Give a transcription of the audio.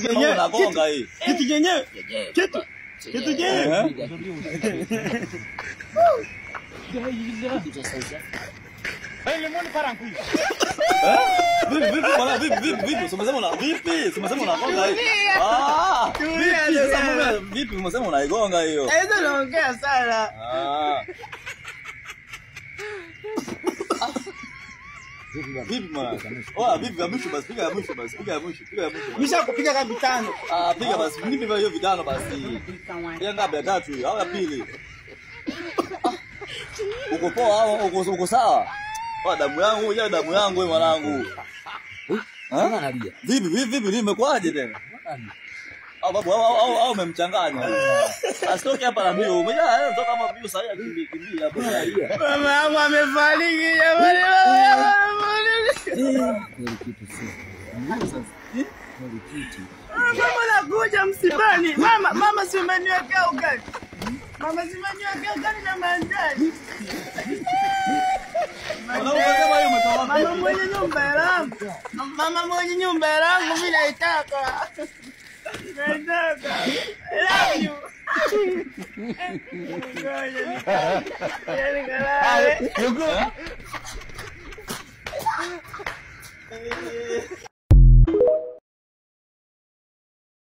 Kitu kenyewe unagonga hii. Kitu kenyewe. Kitu. Kitu kenyewe. Vipi vipi bwana, vipi vipi vipi? Umesema una vipi? Umesema unagonga hii. Ah! Vipi sasa mume vipi umesema unaigonga hiyo? Hizo naongea sana. Ah. Vipi bwana? Oh, vipi ya mwisho basi, piga ya mwisho basi, piga ya mwisho, piga ya mwisho. Nisha kupiga kama vitano. Ah, piga basi, nipe hiyo vitano basi. Piga ngapi ya tatu hiyo au ya pili? Uko poa au uko sawa? Oh, damu yangu, ya damu yangu wewe mwanangu. Analia. Vipi vipi vipi nimekwaje tena? Au babu au umemchanganya. Asitoke hapa na mbio. Umejaa toka hapa mbio sasa kimbia kimbia hapo. Mama yangu amefariki jamani, mama yangu amefariki. Kweli kitu sio. Kweli kitu. Mama nakuja msibani. Mama, mama si umeniwekea ugali. Mama si umeniwekea ugali na mandazi. Mama mwenye nyumba yangu. Mama mwenye nyumba yangu mimi naitaka. Naitaka. I love you. Ngoja nikalale.